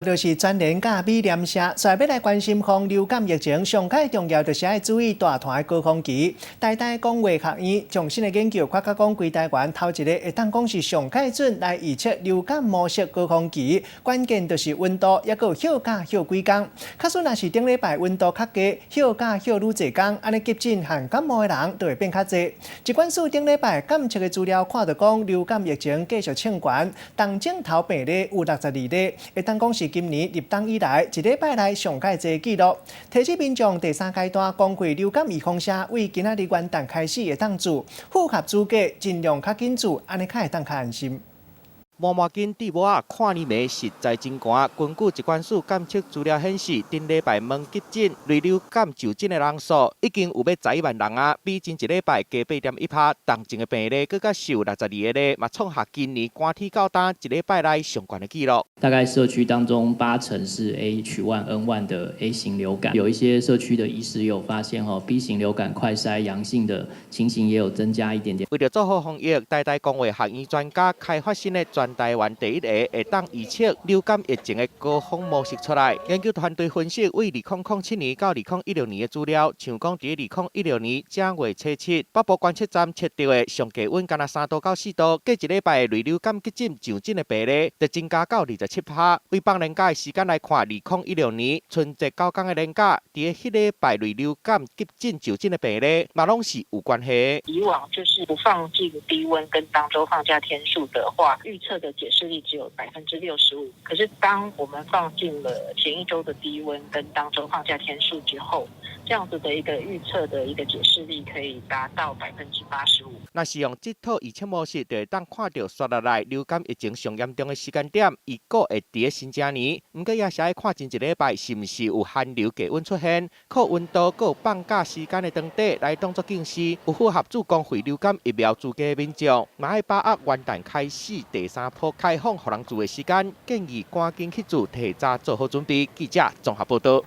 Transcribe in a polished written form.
就是全聯佮美聯社，所以欲來關心防流感疫情，上蓋重要就是愛注意大團的高峰期。台大公衛學院上新的研究，發覺講規台灣頭一個會當講是上蓋準來預測流感模式高峰期，關鍵就是溫度，抑閣有歇假歇幾工。假使若是頂禮拜溫度較低，歇假歇愈濟工，按呢急診和感冒的人就會變較濟。疾管署頂禮拜監測的資料看著講，流感疫情繼續衝懸，動症頭病例有62例，會當講是今年入冬以來一禮拜內上蓋濟紀錄。提醒民眾第三階段公費流感預防射，為今仔日元旦開始會當注，符合資格盡量較緊注，按呢較會當較安心。毛毛巾戴帽仔，跨年暝實在真寒。根據疾管署監測資料顯示，頂禮拜問急診類流感就診的人數已經有欲11萬人啊，比前一禮拜加8.1趴。重症的病例閣較受62個例，嘛創下今年寒天到今一禮拜內上懸的紀錄。大概社區當中8成是 H1N1 的 A 型流感，有一些社區的醫師有發現吼 B 型流感快篩陽性的情形也有增加一點點。為著做好防疫，台大公衛學院專家開發新的全台灣第一個會當預測流感疫情的高峰模式出來。研究團隊分析為2007年到2016年的資料，像講佇2016年正月初七，北部觀測站測著的上低溫干焦3度到4度，過一禮拜的類流感急診就診的病例就增加到27趴。為放連假的時間來看，2016年春節九工的連假，佇彼禮拜類流感急診就診的病例嘛攏是有關係。以往就是不放進低溫跟當週放假天數的話，預測的解釋力只有65%。可是當我們放進了前一週的低溫跟當週放假天數之後，這樣子的一個預測的一個解釋力可以達到85%。若是用這套預測模式，就會當看著紲落來流感疫情上嚴重的時間點，預估會佇咧新正年。毋過也是愛看前一禮拜是毋是有寒流低溫出現，靠溫度閣有放假時間的長短來當作警示。有符合注公費流感疫苗資格的民眾，嘛愛把握元旦開始第三波開放予人注的時間，建議趕緊去注，提早做好準備。記者綜合報導。